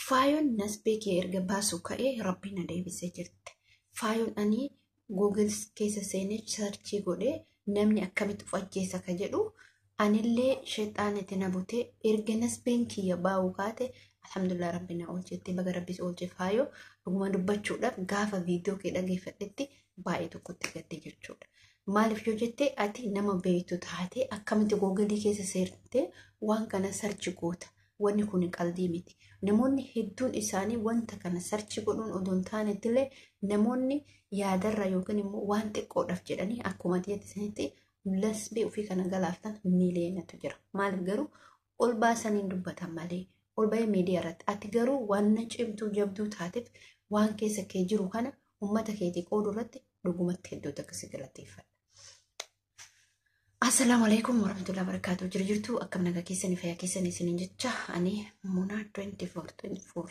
Faayoon nasbee kee erga baasuu ka'ee Rabbiin na deebisee jirti. Faayoon ani Google keessa seenee search godhee namni akkamitti of ajjeesa ka jedhu anillee sheexaanitti na butee erga nasbeen kiyya baa'uu kaate, alhamdulillah, Rabbi na oolchetti. Baga Rabbis oolche. Faayoo, dhuguma dubbachuudhaaf gaafa viidiyoo kee dhageeffadhetti baay'ee tokkotti gaddee jechuudha. Maaliif yoo jette, ati nama beektu taate akkamitti Google keessa seentee waan kana search goota? Wanni kun qaldii miti. Namoonni hedduun isaanii wanta kana search godhuun odoo hin taanettillee namoonni yaadarra yookiin immoo waan xiqqoodhaaf jedhanii akkuma jette sanitti lasbee ofii kana galaaftan miiliyoonatu jira. Maaliif garuu ol baasanii dubbatan malee ol bahee miidiyaa irratti? Ati garuu waan cimtuu jabduu taateef waan keessa kee jiru kana uummata keetii qooduu irratti dhugumatti hedduutu akkasii galateeffadha. Assalaamu alaikum warahmatullahi wabarakatuh. Jiru jirtu, akkam nagaa keessanii, fayyaa keessanii isiniin jecha. Ani Muna 24 24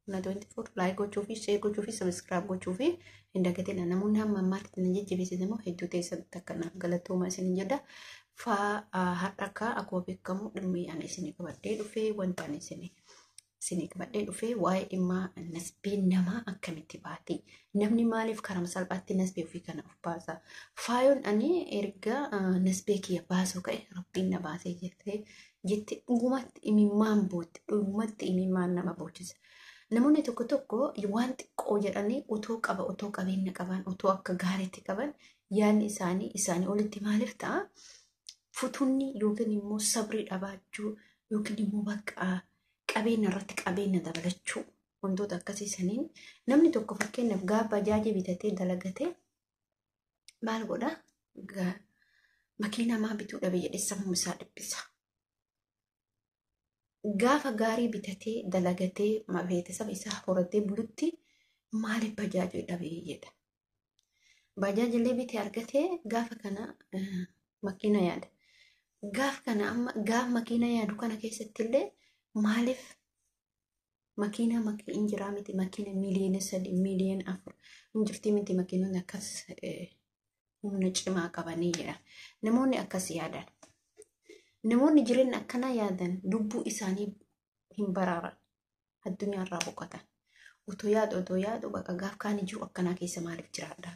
Muna 24. Like gochuu fi share gochuu fi subscribe gochuu fi hin dagatina. Namoonni hamma ammaatti na jajjabeessitan immoo hedduu teessatti akka naaf galatooma isiniin jedha. Faa har'a akka akkuma beekamu dhimmi ani isinii qabadhee dhufee, wanta ani isinii qabadhee dhufee, waa'ee dhimma nasbiin namaa akkamitti baati? Namni maaliif karaa salphaatti nasbee ofii kana of baasa? Faayoon ani erga nasbee kiyya baasuu ka'e Rabbiin na baasee jettee jetti, dhugumatti imimmaan bootti, dhugumatti imimmaan nama boochisa. Namoonni tokko tokko waan xiqqoo jedhanii otoo qaba, otoo qabeenya qaban, otoo akka gaariitti qaban, yaadni isaanii isaanii olitti maaliif ta'a? Futunni yookiin immoo sabrii dhabaachuu yookiin immoo bakka qabeenya irratti qabeenya dabalachuu, wantoota akkasii saniin namni tokko fakkeenyaaf gaafa bajaajii bitatee dalagatee maal godha? Makiinaa maa bituu dhabe jedhee sammuu isaa dhiphisa. Gaafa gaarii bitatee dalagatee beeksisa isaa horatee bulutti maaliif bajaajii dhabe jedha. Bajaajillee bitee argatee gaafa kana makiina yaada. Gaafa kana amma gaafa makiina yaadu kana keessatti illee maaliif makiinaa hin jiraa miti, makiina miiliyoona 3, miiliyoona 4 hin jirti miti, makiinonni akkas humna cimaa qabanii jedha. Namoonni akkas yaadan. Namoonni jireenya akkanaa yaadan lubbuu isaanii hin baraaran. Addunyaarraa boqotan. Otoo yaadu, otoo yaadu, bakka gaaf kaanii jiru akkanaa keessa maaliif jiraadha?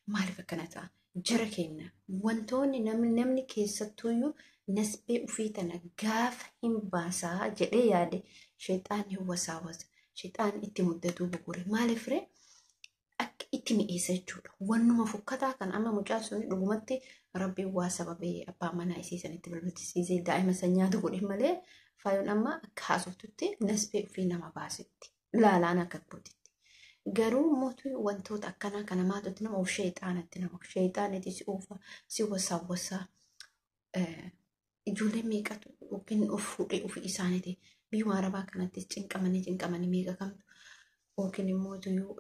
Maaliif akkana ta'a? Jara keenya, wantoonni namni keessattuyyuu nasbee ofii tana gaafa hin baasaa jedhee yaade sheexaanni wasaawasa. Sheexaanni itti muddatuu bugure. Maaliif ree? Akka itti mi'eessa jechuudha. Wannuma fokkataa kan amma mucaan sun dhugumatti Rabbiin waa sababee abbaa manaa isii sanitti bilbilchisiisee daa'ima san nyaata godhe malee, faayoon amma akka haasoftutti nasbee ofii nama baasetti. Laalaan akka gootitti. Garuu mootu wantoota akkanaa kana maatutti nama of sheexaanatti, nama of sheexaanatti si oofa, si wasaawwasaa. Ijoollee meeqatu yookiin of fuudhee ofii isaaniiti biyyuma arabaa kanattis cinqamanii cinqamanii meeqa kamtu yookiin immoo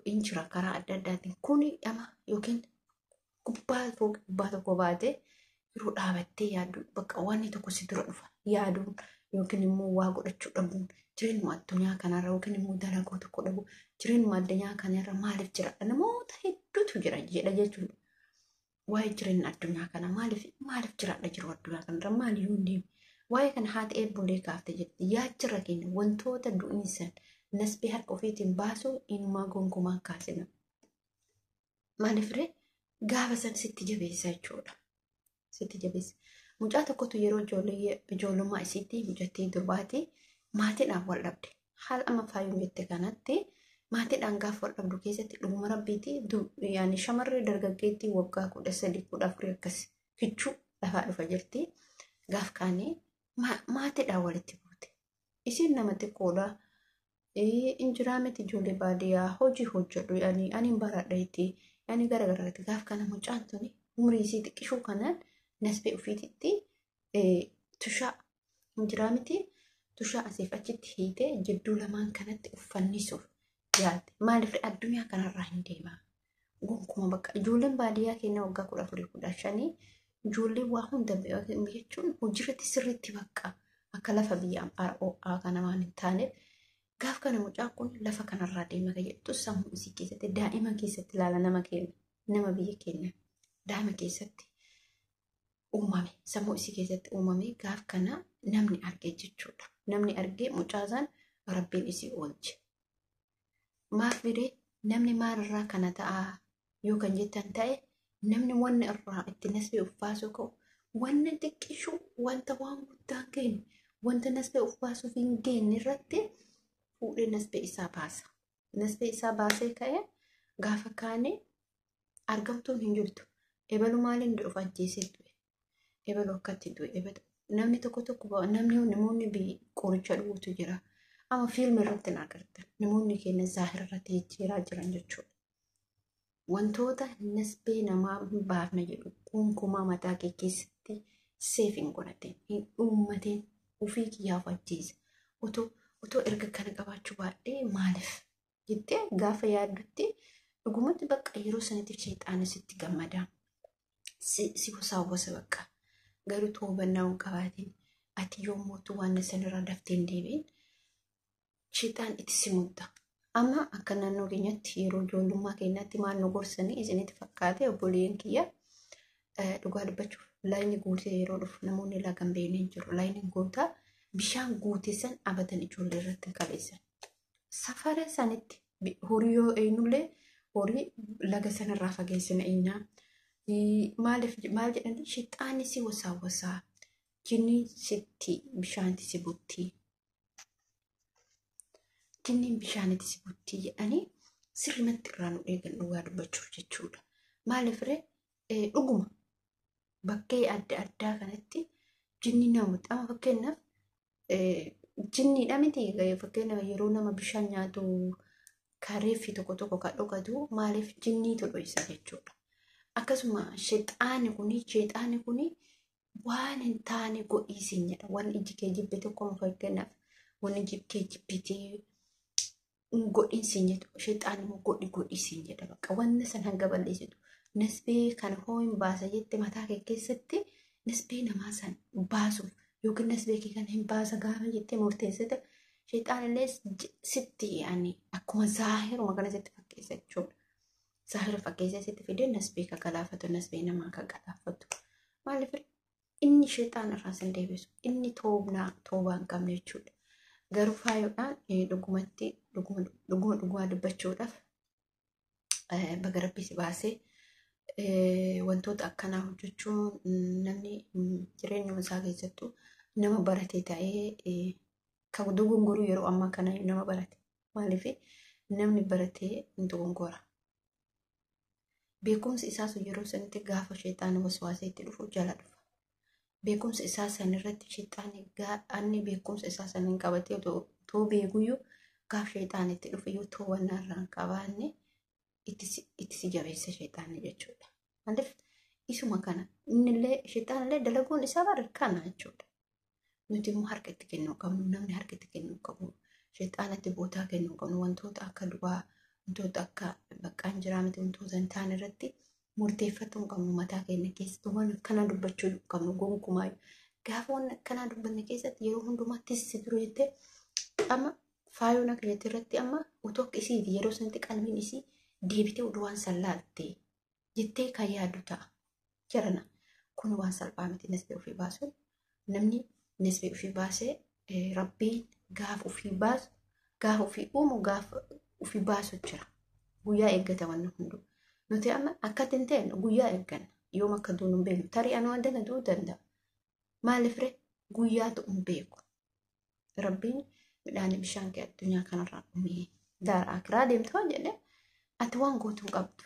hin jira karaa adda addaatiin kuni dhama yookiin gubbaa gubbaa tokko baatee yeroo dhaabattee yaaddu bakka wanni tokko si dura dhufa yaaduun yookiin immoo waa godhachuu dhabuun, jireenyuma addunyaa kanarra yookiin immoo dalaguu tokko dhabu, jireenyuma addunyaa kanarra maaliif jira namoota hedduutu jira jedha jechuudha. Waa'ee jireenya addunyaa kana maaliif maaliif jiraadha, jiru addunyaa kanarra maali yoo deemu? Waa'ee kana haati eebbolee kaaftee jirti. Yaachirra keenya wantoota du'iinsan nasbee harka ofiitiin baasuu inumaa gonkumaa kaasina. Maaliif ree? Gaafa san sitti jabeessa jechuudha. Sitti jabeessa. Mucaa tokkotu yeroo ijoollummaa isiitti, mucattii durbaati, maatiidhaan wal dhabde. Haala amma faayuun jette kanatti maatiidhaan gaafa wal dhabdu keessatti, dhuguma Rabbiiti, yaani shamarree dargaggeettii waggaa 13, 14 akkas kichuu lafaa dhufa jirti. Gaaf kaanii maatiidhaan walitti buute. Isiin nama xiqqoodha. Injiraa miti, ijoollee baadiyyaa hojii hojjedhu, yaani ani baradha itti, yaani gara garaatti. Gaaf kana mucaan tuni umrii isii xiqqishuu kanaan nasbee ofiititti tushaa injiraa miti, tushaa asiif achitti hiitee jidduu lamaan kanatti uffannisuuf yaalte. Maaliif addunyaa kanarraa hin deemaa? Gonkuma bakka ijoolleen baadiyyaa keenya waggaa 14, 15 ijoolleen waa hunda jechuun hojiirratti sirriitti bakka akka lafa biyya ho'aa kana waan hin taaneef, gaaf kana mucaan kun lafa kanarraa deema kan jettu sammuu isii keessatti, daa'ima keessatti ilaala, nama keenya, nama biyya keenya daa'ima keessatti uumame, sammuu isii keessatti uumame. Gaaf kana namni argee jechuudha. Namni argee mucaasaan Rabbiin isii oolche. Maaf biree namni maalirraa kana ta'a yoo kan jettan ta'e, namni wanni irraa itti nasbee of baasuu ka'u wanni xiqqishu, wanta waan guddaa hin geenye, wanta nasbee of baasuuf hin geenye irratti fuudhee nasbee isaa baasa. Nasbee isaa baasee ka'ee gaafa kaane argamtuun hin jirtu. Ebalu maaliin du'e? Of ajjeesee du'e. Ebalu akkatti du'e. Ebalu namni tokko tokko, namni namoonni qoricha dhuguutu jira. Amma fiilmi irratti hin agartan. Namoonni keenya zaahira irratti jijjiiraa jiran jechuudha. Wantoota nasbee namaa hin baafne jedhu gonkumaa mataa kee keessatti seef hin godhatin, hin uummatin, ofii kiyyaaf ajjeesa. Otoo erga kana qabaachuu baadhee maaliif jettee gaafa yaaddutti, dhugumatti bakka yeroo sanitti sheexaana sitti gammada. Si wasaawwasa bakka. Garuu toobannaa hin qabaatin, ati yommuu waan sanirraa daftee hin deebi'in, sheexaan itti si mudda. Amma akka naannoo keenyatti yeroo ijoollummaa keenyaatti maal nu gorsanii isinitti fakkaate, obboleeyyan kiyya? Dhugaa dubbachuuf, layni guutee yeroo dhufu namoonni laga hin beekne hin jiru. Layni guutaa bishaan guutee san abatan ijoollee irratti hin kaleessan. Safara sanitti horii yoo eenyullee horii laga sanarraa fageessina eenyaa. Maaliif maal jedhanii, sheexaanni si wasaawwasaa, jinni sitti bishaanti si buttii. Jinniin bishaanitti si buttii jedhanii sirrimatti irraa nu eegan, dhugaa dubbachuuf jechuudha. Maaliif ree, dhuguma bakkee adda addaa kanatti jinni namutti amma fakkeenyaaf jinniidha miti, fakkeenyaaf yeroo nama bishaan nyaatu kareeffi tokko tokko kan dhokatu maaliif jinniitu dho'isa jechuudha. Akkasuma sheexaanni kuni waan hin taane godhiisin jedha. Waan iji kee jibbe tokko, fakkeenyaaf waan iji kee jibbitee godhiisin jedhu, sheexaanni immoo godhi godhiisin jedha. Bakka wanna san hanga balleessitu nasbee kana hoo hin baasa jette mataa kee keessatti, nasbee namaa san baasuuf yookiin nasbee kee kana hin baasa gaafa jettee murteessite, sheexaan illee sitti yaani akkuma zaahiruma kana sitti fakkeessa jechuudha. Zaahira fakkeessa sitti fidee nasbee ka galaafatu, nasbee namaa ka galaafatu. Maaliif inni sheexaan irraa sin deebisu, inni toobnaa toobaa hin qabne jechuudha. Garuu faayoodhaan dhugumatti dhuguma dhuguma dhugumaa dubbachuudhaaf, baga Rabbi si baasee. Wantoota akkanaa hojjechuun namni jireenyuma isaa keessattuu nama barate ta'ee kan dogongoruu yeroo ammaa kana nama barate. Maaliif namni baratee hin dogongora. Beekumsi isaa sun yeroo sanitti gaafa sheexaana waswaasee itti dhufu jala dhufa. Beekumsa isaa sanirratti sheexaanni gaa'anni beekumsa isaa saniin qabatee otoo beekuyyuu, gaaf sheexaan itti dhufe yoo to'annaa irraa hin qabaanne, itti si jabeessa sheexaanni jechuudha. Maaliif isuma kana innillee sheexaanillee dalaguun isaa bara kana jechuudha. Nuti immoo harka itti kennuu qabnu, namni harka itti kennuu qabu. Sheexaanatti bootaa kennuu qabnu, wantoota akka du'aa, wantoota akka baqqaan jiraa miti, wantoota hin taane irratti murteeffatuu hin qabnu. Mataa keenya keessatti waan akkanaa dubbachuu hin qabnu gonkumaa. Gaafa waan akkanaa dubbanne keessatti yeroo hundumaa tissi dura jettee, amma faayoon akka jette irratti, amma utuu akka isiiti yeroo sanatti qalbiin isii deebitee oduu waan san laalte jettee kan yaaddu ta'a. Jarana kun waan salphaa miti nasbee ofii baasuun. Namni nasbee ofii baasee, Rabbiin gaafa ofii baasu, gaafa ofii uumu, gaafa ofii baasu jira. Guyyaa eeggata wanni hunduu. Nuti amma akkatti hin ta'e guyyaa eegganna. Yoom akka duunu hin beeknu. Tarii anuu wanta na du'uu danda'a. Maaliif ree, guyyaatu hin beeku. Rabbiin midhaan bishaan kee addunyaa kanarraa dhumee daara akiraa deemte waan jedhee ati waan gootu hin qabdu.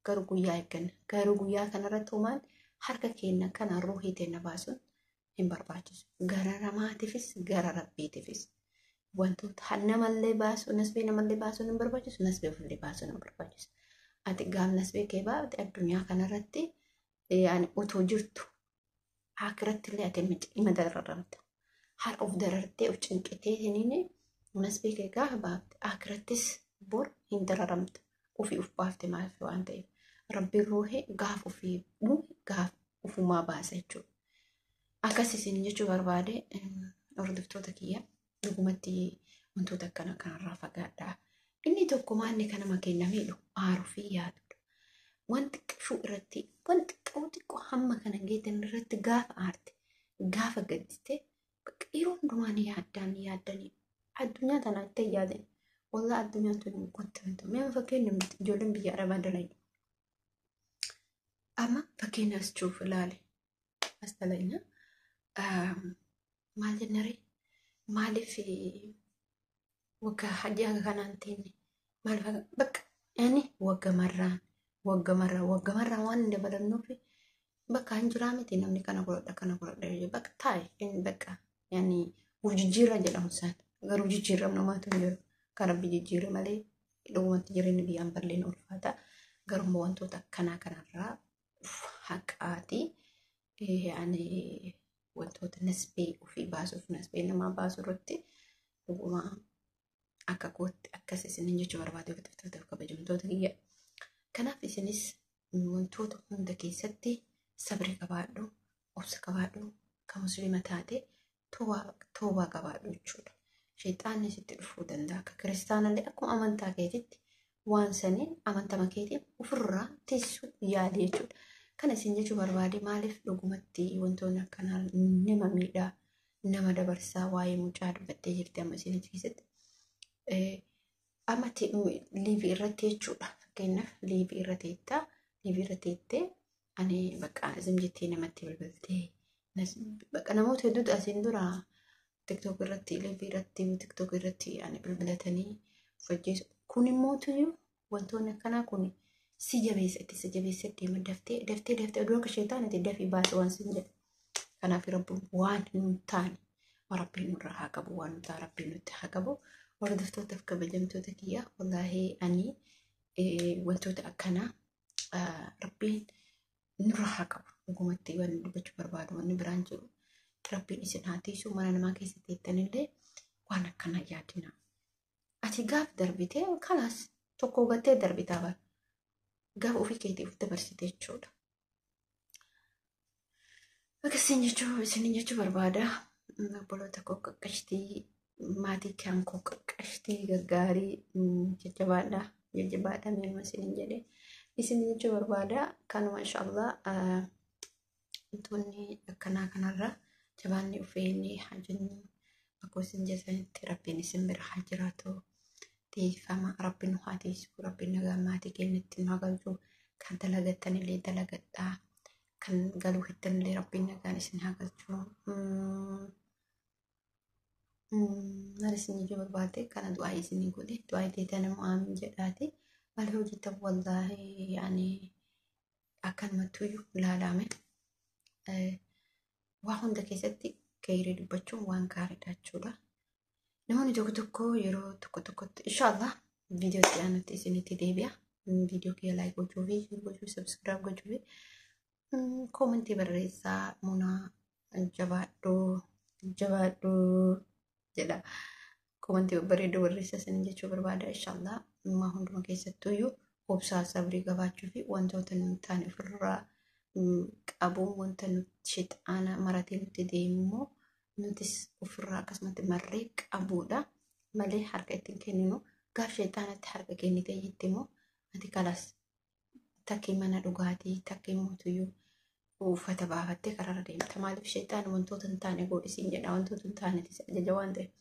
Garuu guyyaa eegganna. Garuu guyyaa kanarratti homaan harka keenya kana ruuhii teenya baasuun hin barbaachisu. Gara namaatiifis gara Rabbiitiifis. Wantoota namallee baasuu, nasbee namallee baasuun hin barbaachisu, nasbee ofillee baasuun hin barbaachisu. Ati gaaf nasbee kee baafte addunyaa kanarratti yaani otoo jirtu akiratti illee ati ima dararamta. Har'a of darartee of cinqitee siniin nasbee kee gaafa baafte, akirattis bor hin dararamta. Ofii of baafte maaliif waan ta'eef. Rabbiin ruuhee gaaf ofii uume gaaf ofumaa baasa jechuudha. Akkas isin jechuu barbaade, hordoftoota kiyya, dhugumatti wantoota akkana kanarraa fagaadhaa. Inni tokko maalli kan nama keenya miidhu aaruu fi yaadudha. Wanti xiqqoo irratti, wanti xiqqoo xiqqoo hamma kana geetan irratti gaafa aarte, gaafa gaddite, yeroo hundumaa ni yaaddaan ni yaaddanii addunyaa tana itti yaadan. Wallaa addunyaan tun guutamtu. Mee fakkeenya ijoolleen biyya Arabaa dalagu. Amma fakkeenya as cuuf ilaali. As dalagna. Maal jennaree? Maaliif waggaa hajji haga kanaan teenne? Maaliif bakka yaani wagga marraan wagga marraan wagga marraan waan hin dabalannuuf bakka hin jiraa miti namni kana godhadha kana godhadha bakka taa'e bakka yaani jijjiirra jedhamu isaan garuu jijjiiramni homaatu hin jiru. Kan rabbi jijjiire malee dhugumatti jireenyi biyyaan bal'een ulfaata. Garuu wantoota akkanaa kanarraa haqaati. Yaani wantoota nasbee ofii baasuuf nasbee namaa baasuu irratti dhuguma akka kootti akkas isinin jechuu barbaade hordoftoota kabajamtoota kiyya. Kanaaf isinis wantoota hunda keessatti sabri qabaadhu, obsa qabaadhu, kan musliima taate toobaa qabaadhu jechuudha. Sheexaanni sitti dhufuu danda'a. Akka kiristaanallee akkuma amantaa keetitti waan saniin amantama keetiin ofirraa teessuu yaali jechuudha. Kana isin jechuu barbaade maaliif dhugumatti wantoonni akkanaa nama miidhaa nama dabarsaa waa'ee mucaa dubbattee jirti amma isin achi keessatti. Amma liivii irratti jechuudha. Fakkeenyaaf liivii irra teettaa liivii irra teettee ani bakka isin jettee namatti bilbiltee bakka namoota hedduutu asiin dura TikTok irratti liivii irratti TikTok irratti ani bilbilatanii uffachiisu. Kun immoo wantoonni akkanaa kun si jabeessa itti si jabeessa deema daftee daftee daftee oduu akka ishee taane dafii baase waan sin jedhe. Kanaaf rabbiin waan hin taane rabbiin nurraa haa qabu waan nuti rabbiin nutti haa qabu. Hordoftootaaf kabajamtoota kiyya wallaahi ani wantoota akkanaa rabbiin nurraa haa qabu. Dhugumatti waan dubbachuu barbaadu wanni biraan jiru rabbiin isin haa tiisu mana namaa keessatti jettanillee waan akkanaa yaadina. Ati gaaf darbitee kalaas tokko gattee darbitaa bara. Gaaf ofii keetii of dabarsite jechuudha. Akkasiin jechuu isinin jechuu barbaada. Obboloota koo qaqqashtii maatii kan koo qaqqashtii gaggaarii jajjabaadha. Jajjabaadha mi'uma isinin jedhe. Isinin jechuu barbaada. Kanuma inshaallah wantoonni akkanaa kanarra jabaanni ufeenni haa jennu. Akkuma isin jettanitti rabbiin isin bira haa jiraatu. Tiifama rabbiin nu haa tiisu. Rabbiin nagaa maatii keenyatti nu haa galchu. Kan dalagattanillee dalagadhaa. Kan galuu hittanillee rabbiin nagaan isin haa galchu. Maal isin jechuu barbaade kana du'aa isinii godhe du'aa teetan immoo aamin jedhaati. Maal hojjetan wallaahi yaani akkanumattuyyuu ilaalame. Waa hunda keessatti keeyree dubbachuun waan gaariidha jechuudha. Namoonni tokko tokko yeroo tokko tokkotti inshaallah viidiyoo itti aanutti isinitti deebi'a. Viidiyoo kiyya like gochuu fi share gochuu subscribe gochuu fi koomentii barreessaa munaa jabaadhuu jabaadhuu jedha. Koomentii babbareedduu barreessaa isinin jechuu barbaada inshaallah. Ammaa hunduma keessattuyyuu obsaa sabrii qabaachuu fi wantoota nu taane ofirraa qabuun wanta nuti shexaana maratee nutti deemu immoo nutis ofirraa akkasumatti marree qabuudha malee harka ittiin kenninu gaaf shexaanatti harka kennitee jette immoo ati kalaas takkii mana dhugaatii takkii mootuyyuu uffata baafattee karaarra deemta maaliif shexaan wantoota hin taane godhisiin jedha wantoota hin taanetis ajaja waan ta'eef.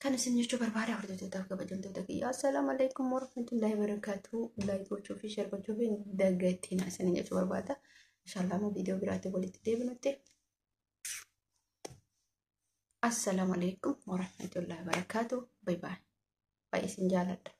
Kan isin jechuu barbaada hordoftootaaf kabajamtoota kiyya. Assalaamu alaikum warahmatullahi wabarakatuh. Like gochuu fi share gochuu fi daggattiin isin jechuu barbaada. Inshaallah amma viidiyoo biraatti walitti deebinutti. Assalaamu alaikum warahmatullahi wabarakatuh. Bye bye. Baay'ee isin jaaladha.